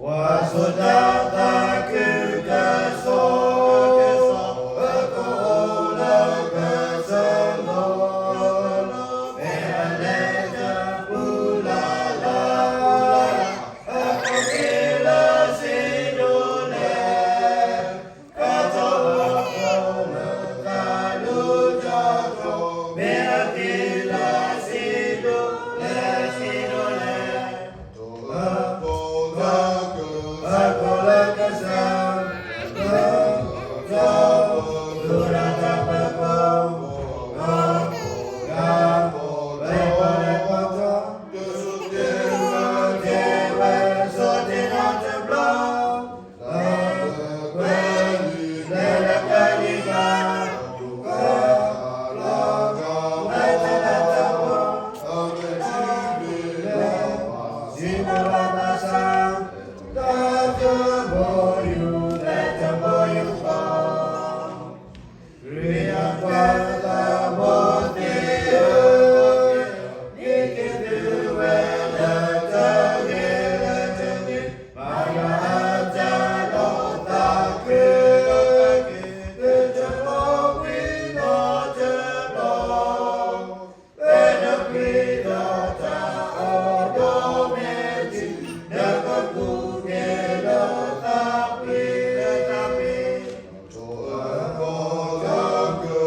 ပှၤဆိၣ်တၢ်သးခုကစီၣ်, ပကအိၣ်လၢကစၢၢ်လီၤ, ဖဲအလဲၤတပူၤလၢ်လၢ်, အကက့ၤလၢစံဒိၣ်လဲၣ်, ကစီၣ်အီၤလၢတၢ်ဒိၣ်တၢ်ထီ, မ့ၢ်အက့ၤလၢစံဒိၣ်လဲၣ်, စံဒိၣ်လဲၣ်. အဃိလၢကစၢၢ်, ကစၢၢ်, ဒိၣ်တၢ်တၢ်ပကီၢ်, ပှၤလဲၤပီၣ်လဲၤပီၣ်ထီ, ကဆိၣ်တ့ၢ်ဝဲ, ဆိၣ်တ့ၢ်ဝဲ, ဆိၣ်တ့ၢ်ဒီးတဘျီ, လၢလၢပှဲၤလံ, လၢလၢပှဲၤလံကျါ, ကလီၤဂာ်ဝဲတၢ်လၤတၢ်ကပီၤ, အဝဲထံၣ်န့ၢ်လၢ စံးဘၣ်ဘၣ်ဆၣ်, တၢ်တဘိယူၢ် တၢ်တဘိယူၢ်ဃီ, ခရံာ်အပှၤသးဘိသ့ၣ်ဧၢ, ဟံးက့ၤသုဝဲလၢတၢ်ဂ့ၤလၢတၢ်ဂ့ၤ, မၤယွၤအတၢ်ဒီးသးခု, သုတဘိဝံၤဒီးတဘျီ, ဖဲနပျံၤတၢ်အီၣ်ဒီးမဲာ်ထံ, နကပူၤက့ၤလၢသးပှံၤ, လၢသးပှံ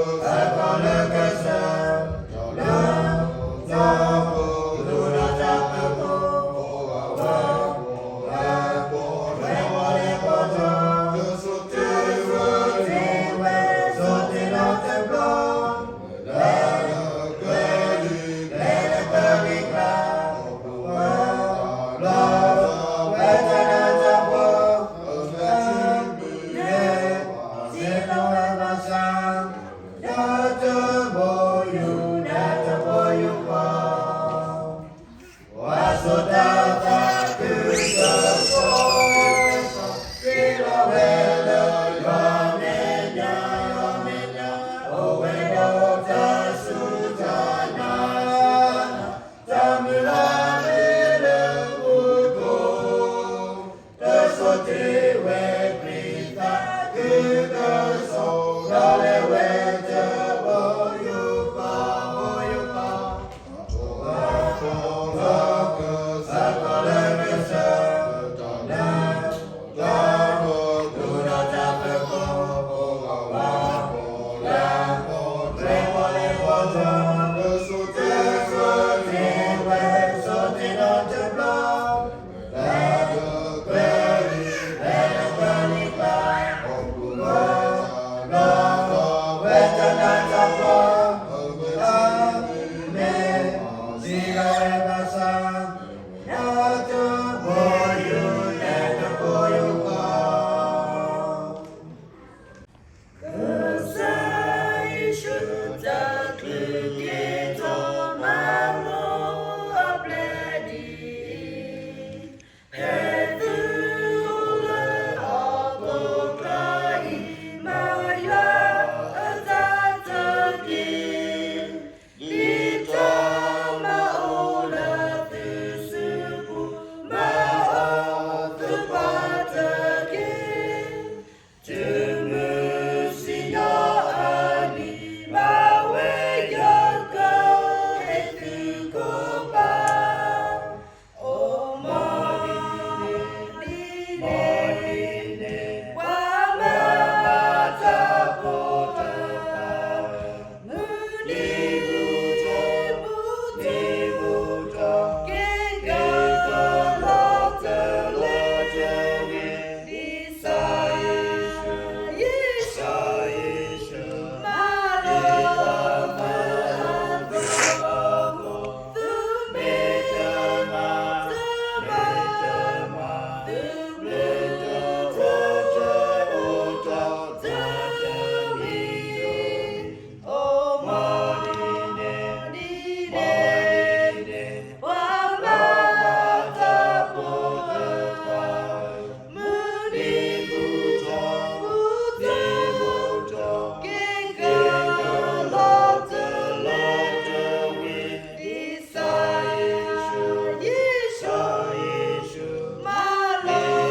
ၤ, အဃိလၢကစၢၢ်, တၢ်, တၢ်, ဒိၣ်တၢ်တၢ်ပကီၢ်, ပှၤလဲၤပီၣ်လဲၤပီၣ်ထီ, ကဆိၣ်တ့ၢ်ဝဲ, ဆိၣ်တ့ၢ်ဒီးတဘျီ, လၢလၢပှဲၤလံ, လၢလၢပှဲၤလံကျါ, ကလီၤဂာ်ဝဲတၢ်လၤတၢ်ကပီၤ, အဝဲထံၣ်န့ၢ်လၢ စံးဘၣ်ဝဲဘၣ်ဆၣ်, တၢ်တဘိယူၢ်, တၢ်တဘိယူၢ်ဃီ, ပှၤဆိၣ်တၢ်သးခုကစီၣ်, ဃ့လီၤဝဲလၢယွၤမဲာ်ညါ, ယွၤမဲာ်ညါ, အိၣ်ဝဲဒီးတၢ်စူၢ်တၢ်နာ်, တၢ်မုၢ်လၢ်မ့ၢ်လၢမူခိၣ်, ကဆိၣ်တ့ၢ်ဝဲခရံာ်သးခုကစီၣ်, ဒီးလဲၤဝဲတဘိယူၢ်ဃီ, ဘိယူၢ်ဃီ, အဃိလၢကစၢၢ်, တၢ်, တၢ်, ဒိၣ်တၢ်တၢ်ပကီၢ်, ပှၤလဲၤပီၣ်လဲၤပီၣ်ထီ, ကဆိၣ်တ့ၢ်, ဆိၣ်တ့ၢ်ဝဲ, ဆိၣ်တ့ၢ်ဒီးတဘျီ, လၢလၢပှဲၤလံ, လၢလၢပှဲၤလံကျါ, ကလီၤဂာ်ဝဲတၢ်လၤတၢ်ကပီၤ, အၤမ့ၣ်, စံးဘၣ်ဝဲဘၣ်ဆၣ်, တၢ်တဘိယူၢ်, တၢ်တဘိယူၢ်ဃီ. ကစၢ်ယ့ၣ်ၡူးတၢ်ကလုၢ်က့ၤထီၣ်မၤလိအပျဲၢ်ဒ်အံၤ, ဖဲသုအိၣ်လၢဟီၣ်ခိၣ်ချၢအံၤ, မၤယွၤအတၢ်တက့ၢ်, ဒ်တၢ်မၤအိၣ်လၢသုစုပူၤ, မၤအီၤသပှၢ်တက့ၢ်. တုၤမုၢ်စံၣ်ညီၣ်အနံၤ, မၤဝဲယွၤကဟ့ၣ်သုကိးဘၣ်, အိၣ်မီၢ်ဒ်န့ၣ်, မီၢ်ဒ်န့ၣ်, ပှၤမၤတၢ်ဖိတဖၣ်, မုၢ်နံၤမုၢ်ထီၣ်, မုၢ်နံၤမုၢ်ထီၣ်, က့ၤကလီၤတလဲၤတဂ့ၤ, ဒ်ကစၢ်ယ့ၣ်ၡူး, ကစၢ်ယ့ၣ်ၡူး, မၤလိလၢအသီ, သုမ့ၢ်တမၤ, တမၤ, သုဘျုးတၢ်, တၢ်တအိၣ်တၢ်တမံၤ, အိၣ်မီၢ်ဒ်န့ၣ်, မီၢ်ဒ်န့ၣ်, ပှၤမၤတၢ်ဖိတဖၣ်, မုၢ်နံၤမုၢ်ထီၣ်, မုၢ်နံၤမုၢ်ထီၣ်, က့ၤကလီၤတလဲၤတဂ့ၤ, ဒ်ကစၢ်ယ့ၣ်ၡူး, ကစၢ်ယ့ၣ်ၡူး, မၤလိ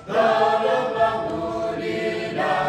တၢ်ဘျုးဒိၣ်မးလီၤ.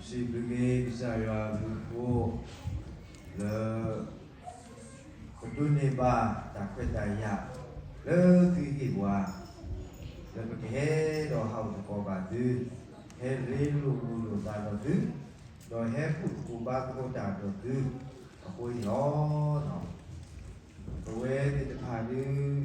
စံးဘျုးက့ၤကစၢ်ယွၤအဘျုးအဖှိၣ် လၢ ပဒိးန့ၢ်ဘၣ်တၢ်ခွဲးတၢ်ယာ် လၢသုဟ့ၣ်ပှၤ လၢပကဟဲဒီးဟးအိၣ်သကိးဘၣ်သု, ဟဲရ့လိာ်မုာ်လိာ်သးဒီးသု, ဒီးဟဲဘူၣ်သကိးဘါသကိးတၢ်ဒီးသု အဃိန့ၣ်လီၤ. ပဝဲသ့ၣ်တဖၣ်ဒုး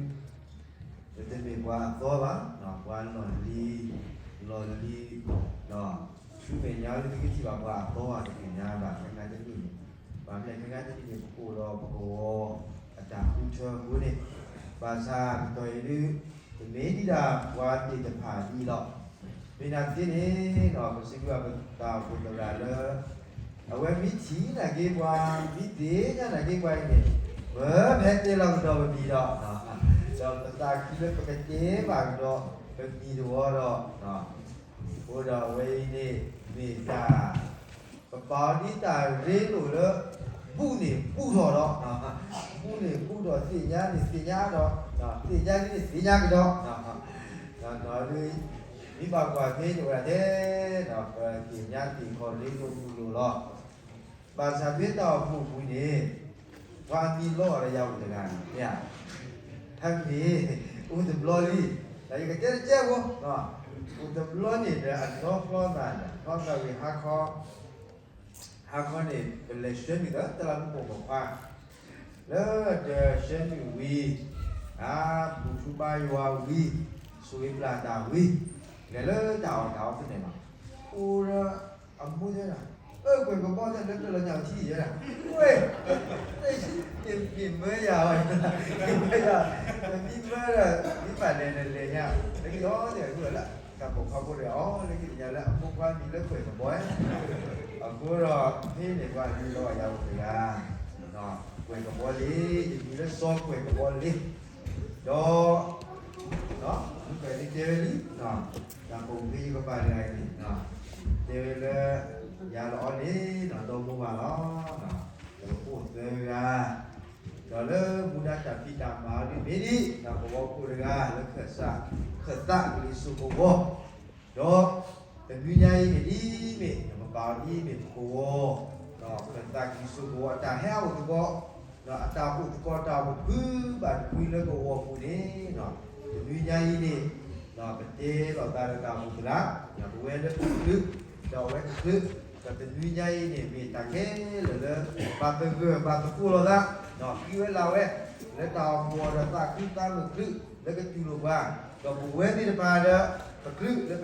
ပတမ့ၢ်ပှၤအသီဘၣ်, ပှၤလီၢ်လံၤ, လီၢ်လံၤ, ဒီးဆူမဲာ်ညါလၢသုကထံၣ်ဘၣ်ပှၤအသီ တသ့ၣ်ညါဘၣ်ခဲခါတနံၣ်န့ၣ်, ဘၣ်မနုၤလဲၣ် ခဲခါတနံၣ်န့ၣ် ပကအိၣ်ဒီးပကဝီၤအတၢ်ဃုထၢအဃိန့ၣ်, ဘၣ်ဆၣ်ကတီၢ်အံၤဒုး ပမ့ၢ်ဒံးဒၣ်ပှၤသ့ၣ်တဖၣ်ဒ်အံၤလီၤ. မ့ၢ်နာ်သက့န့ၣ်ဒီး ပစံးဘျုးဘၣ်ပတၢ်အိၣ်ဖှိၣ်သရၣ်လၢ အဝဲမ့ၢ်ထံၣ်နာ်က့ပှၤ, မ့ၢ်သ့ၣ်ညါနာ်က့ပှၤအံၤန့ၣ်, ပမ့ၢ်တဲလီၤကဒီးပမံၤဒီး, ဒီးပသးခုလၢပကတဲဘၣ်ကဒီးပမံၤတဝီဒီး, အဃိဒီးအဝဲအံၤန့ၣ် မ့ၢ်တၢ် ပ ပာ်အီၤဒ်တၢ်ရ့လိာ်လၢ ဘူၣ်န့ၣ်ဘူၣ်ထီၣ်ဒီး, ဘူၣ်န့ၣ်ဘူၣ်ထီၣ်, သ့ၣ်ညါန့ၣ်သ့ၣ်ညါဒီး, သ့ၣ်ညါဒ်န့ၣ်သ့ၣ်ညါကဒီး, ဒီးဒ် မ့ၢ်ဘၣ်ကွၢ်ဖဲန့ၣ်ဝဲဒၣ်တဲ, ပသ့ၣ်ညါသ့ၣ်ခီၣ်ရ့လိာ်ဘူၣ်လိာ်လီၤ. ဘၣ်ဆၣ်ဖဲတၢ်အိၣ်ဖှိၣ်ပူၤန့ၣ် ပှၤအမံၤလီၤအီၤဒီးယၤအိၣ်တဂၤန့ၣ်, ဟဲက့ၤ အိၣ်တဘျီလံ, ဒီးယကတဲတကဲဖိ, အိၣ်တဘျီန့ၣ်ဒီးအနီၢ်ဖျီသးန့ၣ် ဖျီသးဝံၤဟါခီ, ဟါခီန့ၣ် ပလဲၤဆှၢနုာ်ဒီးတၢ်လၢမူပိာ်မခွါ လၢဒီးဆှၢနုာ်ဝံၤ, အါ ဘူၣ်ထူဘါယွၤဝံၤ, ဆိၣ်ဂ့ၤပျၢ်တၢ်ဝံၤ, လဲၤလၢတၢ်အီၣ်တၢ်အီဖဲန့ၣ်လီၤ. အိၣ်ဒီးအမိၢ်တဲဒၣ်, အၢ ကွဲၢ်ကဘီတဲလၢတၢ်လီၤညါထံၣ်ယဲဒၣ်, ဝဲ မ့ၢ်မၢယၤအီၤ, မ့ၢ်မၢယၤ, မ့ၢ်မၢဒီး မ့ၢ်ဘၣ်လဲၤဒီးလဲၤညါ, လၢက့ၤအီၤတဲအီၤလၢ တၢ်ပိာ်ခွါဖိဒီးအီၤ လၢက့ၤညါလၢအဖိခွါမံၤလၢကွဲၢ်ကဘီ, အဃိဒီး ဖဲန့ၣ်ပှၤမံၤလီၤယၤအိၣ်တဂၤ, ကွဲၢ်ကဘီလံ, ယမံၤလၢစီၤကွဲၢ်ကဘီလံ, ဒီး မုၣ်ကဲၤလံတဲဝဲလံ, တၢ်ပိာ်မုၣ်ဖဲယကပၤတဂၤအံၤန့ၣ်, တဲဝဲလၢ ယၤလီၤအီၤန့ၣ် ဒီမိၢ်ဝၤလီၤ, ဒီးအိၣ်သၢဂၤ, ဒီးလၢမူဒါတၢ်ဖံးတၢ်မၤအီၤဒ်မ့ၢ်ဒ် ဒီးကဝီၤဖိတဂၤလၢခၢၣ်စး ခၢၣ်သးကလံၤစိးကဝီၤ, ဒီး တနွံညါအံၤန့ၣ်ဒ်မ့ၢ် ပပာ်အီၤဒ်မ့ၢ်ပကဝီၤ, ဒီးခၢၣ်သးကလံၤစိးကဝီၤအတၢ်ဟဲအိၣ်သကိး, ဒီးအတၢ်အိၣ်သကိးတၢ်အိၣ်ဖှိၣ်ဘၣ်တဖုလၢကဝီၤပူၤန့ၣ်, တနွံညါအံၤန့ၣ်, ပတဲလိာ်သးဒီးတၢ်အိၣ်ဖှိၣ်သရၣ်, ပဝဲလၢပချုး, ဒီးအဝဲတချုး, ဒီးတနွံညါအံၤန့ၣ် မ့ၢ်တၢ်ခဲလၢာ်လၢ ဘၣ်သဂၢၢ်ဘၣ်သကိးလိာ်သး, ဒီးဃ့ဝဲလၢ်ဝဲ, လၢတၢ်အိၣ်ဖှိၣ်ဒီးသးခုသးမုာ်ချုး လၢကတူၢ်လိာ်ပှၤ, ဒီးပဝဲသ့ၣ်တဖၣ်ဒီး ပချုးလၢပ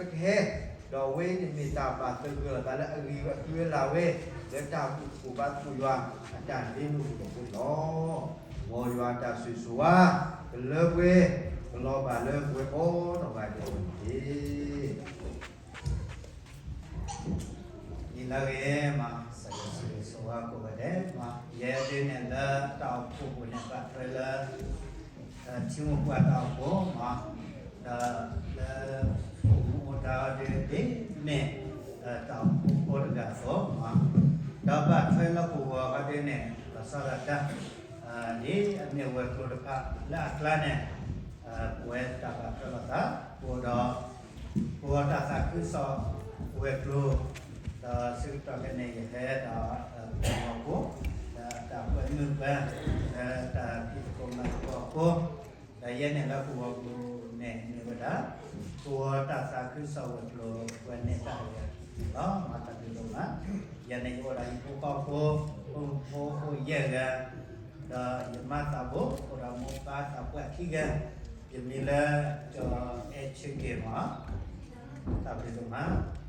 ကဟဲ, ဒီးအဝဲအံၤန့ၣ်မ့ၢ်တၢ်ဘၣ်သဂၢၢ်လိာ်သးလၢအဂ့ၤဝဲအဃံဝဲလၢ်ဝဲ, လၢတၢ်အိၣ်ဖှိၣ်ဘါသကိးယွၤ အတၢ်ရ့လိာ်မုာ်လိာ်ဖိန့ၣ်လီၤ. မ်ယွၤတၢ်ဆိၣ်ဂ့ၤဆိၣ်ဝါ ကလၢပှဲၤ, ကလီၤဘၣ်လၢပဝဲကိးနီၢ်ဂၤဒဲးအဂီၢ်တက့ၢ်. နံၤလၢအဂ့ၤမး, ကစၢ်ယွၤဆိၣ်ဂ့ၤဆိၣ်ဝါကိးဂၤဒဲးမး, ယဲဒၣ်န့ၣ်လၢတၢ်အိၣ်ဖှိၣ်ပူၤန့ၣ် ဘၣ်ထွဲလၢ ထံမိၢ်ပှၢ်တၢ်အိၣ်ဖှိၣ်မး, ဒီးလၢ အိၣ်မူအိၣ်ဒါအီၤဒ် ဒ်မ့ၢ် တၢ်အိၣ်ဖှိၣ်ဖိတဂၤအသိးမး, ဒီးဘၣ်ထွဲလၢပဂီၢ်အဂီၢ်ဒ်န့ၣ် လီၤဆီဒၣ်တၢ် ဒ်အမ့ၢ်ဝဲၤကျိၤတဖၣ်လၢအကျါန့ၣ် ပဝဲတၢ်ဘၣ်ထွဲလိာ်သး အိၣ်ဒီး ပဂီၢ်တၢ်သးခုကစီၣ်ဝဲၤကျိၤ, ဒီးဆၢကတီၢ်ခဲအံၤန့ၣ် ယဟဲဒီး ပဂီၢ်ဖိ ဒီးတၢ်ကွဲမုာ်ပှၤ လၢတၢ်ဖံးသကိးမၤသကိးအဃိ, ဒီးယဲန့ၣ်လၢပဂီၢ်ပူၤန့ၣ်မ့ၢ်ဝဲဒၣ် ပဂီၢ်တၢ်သးခုကစီၣ်ဝဲၤကျိၤ ပှၤနဲၣ်တၢ်အဂၤန့ၣ်လီၤ. မၤတၢ်ဘျုးဒိၣ်မး, ယၤန့ၣ်ယအိၣ်ဒီးယဖိဃီဖိ ဖိဖိယဲၢ်ဂၤ, ဒီးယမါသးဘိ အိၣ်ဒီးမိၢ်ပၢ်သးပှၢ်ခံဂၤ, ယမံၤလၢ ကၠီၤအဲၣ်ဆ့က့ၤမး, တၢ်ဘျုးဒိၣ်မး.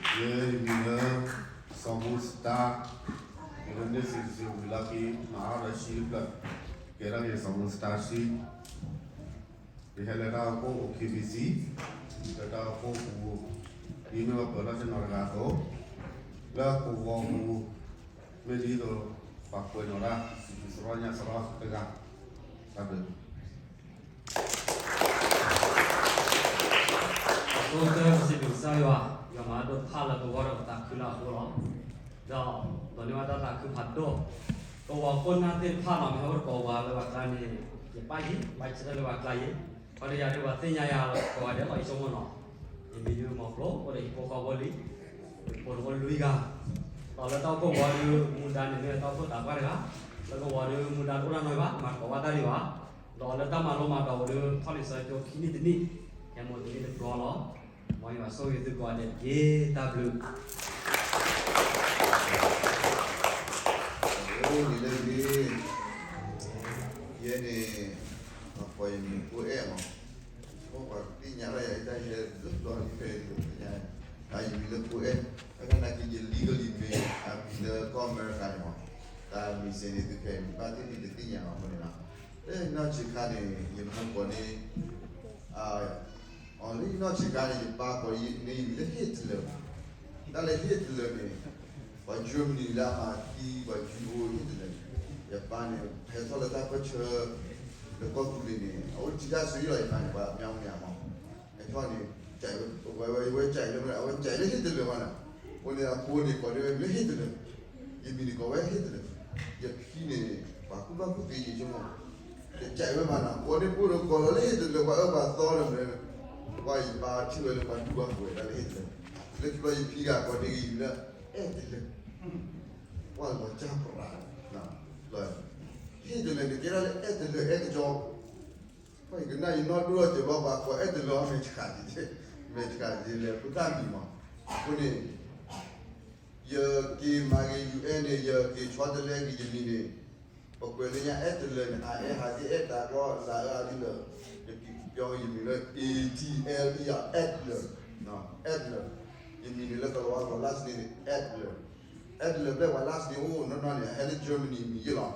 ယဲယမံၤလၢ စီၤမူစတါ, ယလၢန့ၣ်စံးစံးဝံၤလီၢ်ခံ မၤအါဒီးဆံတဖျၢၣ်, ကဲထီၣ်က့ၤစီၤမူစတါဆံ, ယဟဲလၢတၢ်အိၣ်ဖှိၣ် အိၣ် KBC, လၢတၢ်အိၣ်ဖှိၣ်ပူၤ ဒ်မ့ၢ်ပှၤပၢၤလီၢ်ဆ့ၣ်နီၤတဂၤအသိး, လၢပဂီၢ်ပူၤ မ့ၢ်ဒ်သိး ပှၤကွဲးနီၣ်တၢ် စံးဘျုးစရီညါစရီတဂၤ, တၢ်ဘျုး အဃိသတး ပစံးဘျုးကစၢ်ယွၤ, ယွၤမၤဒိၣ်တဖၣ်လၢပဂီၢ်ဒီးပသးခုလၢအဃိလီၤ. ဒီးဒိးန့ၢ်ဘၣ်တၢ်သးခုဖးဒိၣ်, ကဝီၤခိၣ်နၢ်သ့ၣ်တဖၣ်လီၤ မ့ၢ်ဟဲအိၣ်တကိးပှၤလၢပှၤကျါန့ၣ် ယပၢ်ယံၤ ဘၣ်ဆၢထၢၣ်လၢပှၤကျါယံၤ, ခီဒီးယၤဒ်ပှၤသ့ၣ်ညါယၤလီၤကိးဂၤဒဲးလီၤ ယဆိကမိၣ်နီၤ, ယမံၤဒုးမီၤကျိၤ အိၣ်ဒီးယဖိဃီဖိလံ, ယဖိတအိၣ်လွံၢ်ဂၤ, ဒီးလၢတၢ်အိၣ်ဖှိၣ်ဝီၤဒုး မူဒါန့ၣ်မ့ၢ်တၢ်အိၣ်ဖှိၣ်သးပှၢ်တဂၤ, လၢကဝီၤဒုးမူဒါတအိၣ်တၢ်နီတမံၤဘၣ် မၤသကိးဘၣ်တၢ်ဒံးဘၣ်, ဒီးလၢတၢ်မၤလိမၤဒိးဝဲဒုး ထီၣ်လံာ်စီဆှံခံနံၣ်တနံၣ်, ဟဲမိၢ်တနံၣ်တဘျီလီၤ. မ်ယွၤဆိၣ်ဂ့ၤသုကိးဂၤဒဲးတက့ၢ် တၢ်ဘျုး လၢဂ့ၤ, ယဲန့ၣ် အကိးယမံၤဖိအဲၣ်မး, ဆိကမိၣ်ပှၤသ့ၣ်ညါဘၣ်ယၤ ယတၢ်ဟဲဒုးဘျီလံဖဲယသ့ၣ်ညါ, တၢ်ယမံၤလၢဖိအဲၣ်, တၢ်ကနာ်က့ယ legally မ့ၢ်အမံၤလၢကီၢ်အမဲရကၤန့ၣ်မး, တၢ်မံၤစ့န့ၣ် သုခဲအံၤမံၤဘၣ်သ့ၣ်န့ၣ်တသ့ၣ်ညါဘၣ်အဃိန့ၣ်လီၤ. လၢနီၢ်ဆံးခါန့ၣ် ယမိၢ်ကိးန့ၣ် အီၤလၢနီၢ်ဆံးခါန့ၣ် ယပၢ်ကိးန့ၣ်ယမံၤလၢ Hitler မး, တၢ်လၢ Hitler န့ၣ် ပှၤ Germany လၢအမၤသံပှၤ Jew ဖိ Hitler န့ၣ်, ယပၢ်န့ၣ် ဟဲထီၣ်လၢတၢ်ပၢၢ်ဆၢ လၢကီၢ်သူလ့ၤန့ၣ် အအိၣ်တဆံတၢ်ဆၢအံၤလီၤ ယပၢ်န့ၣ် ပှၤမၠါမၠါမး, ဟဲထီၣ် န့ၣ် ဝဲဝဲ ဝဲကးလၢ အဝဲကးလၢဟ့ၣ်တလၢာ်ဘၣ်နီၤ. အဃိန့ၣ် အဖိန့ၣ်ကိးန့ၢ်ဝဲလၢဟ့ၣ်တလၢာ်, ယမံၤန့ၣ်ကိးဝဲဟ့ၣ်တလၢာ်, ယဖံန့ၣ် ပှၤကူၣ်ဘၣ်ကူၣ်သ့ယဆိကမိၣ်, ယကးဝဲဘၣ်နီၤ. ကိးန့ၢ်ဖိဒီးကိးလီၤလၢဟ့ၣ်တလၢာ် ပှၤအၢပှၤသီဒီးမနုၤ, ပှၤယပၢ်ထံၣ်ဝဲလၢပှၤဒူပှၤဃိးတၢ်လၢဟ့ၣ်တလၢာ်, လၢခံဘျီယဖံဂၤကိးန့ၢ်က့ၤယံၤလၢ အဲၣ်တလၢာ်, ကွၢ်လီၤကၢ်ပြး, ဟ့ၣ်တလၢာ်န့ၣ်ကဲဒၣ်လၢအဲၣ်တလၢာ်အဲၣ်ကစီ ပှၤယကနၣ်ယနီၢ်ဒိၣ်ထီၣ်စၢၤဘၣ် ပှၤကိးအဲၣ်တလၢာ် မဲာ်ဆှး, မဲာ်ဆှးယလဲၤဖိသၣ်မံၤမး. အဃိန့ၣ် ယက့ၤမၤက့ၤ ယူၤအဲၣ် န့ၣ် ယက့ၤဆီတလဲက့ၤယမံၤန့ၣ်, ပကွဲးလၢညါအဲၣ်တလၢာ်န့ၣ် အအဲၣ်ဟးက့ၤအဲၣ်တၢ်ကီလၢအအါဒ်လၢာ်, ယက့ၤပျီယမံၤလၢ A T L E R အဲၣ်တလၢာ်, အဲၣ်တလၢာ်, ယမံၤန့ၣ်လၢကလၤဝါကျိာ် last name န့ၣ် အဲၣ်တလၢာ်, အဲၣ်တလၢာ်ဘျဲၣ်ပှၤ last name အိၣ်နီၢ်နီၢ်န့ၣ် အဟဲလၢ Germany မံၤယ့ၢ်လီၤ.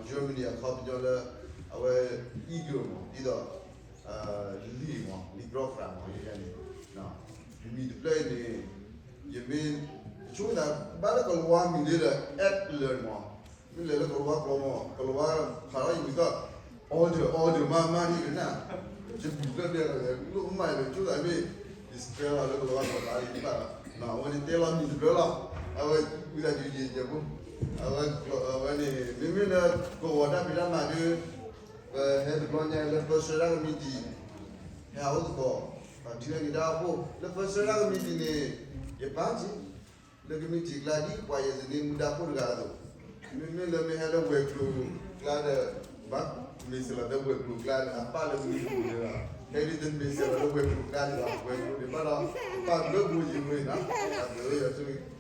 Germany အခီပညီလၢ အဝဲ eagle မး ဒ်သိး လံာ်မး လံာ်ကြီကြးမး ယဲန့ၣ်, မံၤတဖျၢၣ်အံၤန့ၣ် ယမ့ၢ် ဆိကမိၣ်သး ဘၣ်လၢကလၤဝါမံၤလၢ Adler မး, မ့ၢ်လဲၤလၢကလၤဝါကျိာ်မး ကလၤဝါဖးထီၣ်ယမံၤသီၣ် order order မးမးန့ၣ်ကနၣ်, ယမံၤတဖျၢၣ်ဘျဲၣ်လီၤ လိၣ်မးန့ၣ် ဆိကမိၣ်သးမ့ၢ် ယ spell လီၤလၢကလၤဝါကျိာ်သးလံဘၣ်လီၤ. အဝဲန့ၣ်တဲလီၤမံၤတဖျၢၣ်လီၤ. အဝဲဝံသးစူၤယံၤယဲၢ်ဖိ, အဝဲ အဝဲန့ၣ် မ့မ့ၢ်လၢကဝီၤတၢ်ဖံးတၢ်မၤဒုး ပဟဲတဘျီညါလၢ ပၢဆှၢတၢ်ကမံးတံာ် ဟဲဟးအိၣ်သကိး ပှၤထံၣ်န့ၢ်တၢ်အိၣ်ဖှိၣ် လၢပၢဆှၢတၢ်ကမံးတံာ်န့ၣ် ယပၢ်က့ၤ လၢကမံးတံာ်ကျါဒ်ပှၤယဲၢ်စ့ၣ်န့ၣ် မူဒါခိၣ်တဂၤအသိး, မ့မ့ၢ်လၢမ့ၢ်ဟဲလၢဝဲၤကျိၤကျါဒီး ဘၣ်မ့ၢ်စဲးလီၤလၢဝဲၤကျိၤကျါဒီး အပၢ်လၢမူတပူၤန့ၣ်လီၤ. ဟဲဒ်တမ့ၢ်စဲးလီၤလၢဝဲၤကျိၤကျါန့ၣ်လီၤ. ဝဲၤကျိၤန့ၣ်ဘၣ်ဒီး ပၢ်ဘျၢပူၤယံၤဝဲနီၤ အဘျုးယွၤဆိၣ်ဂ့ၤ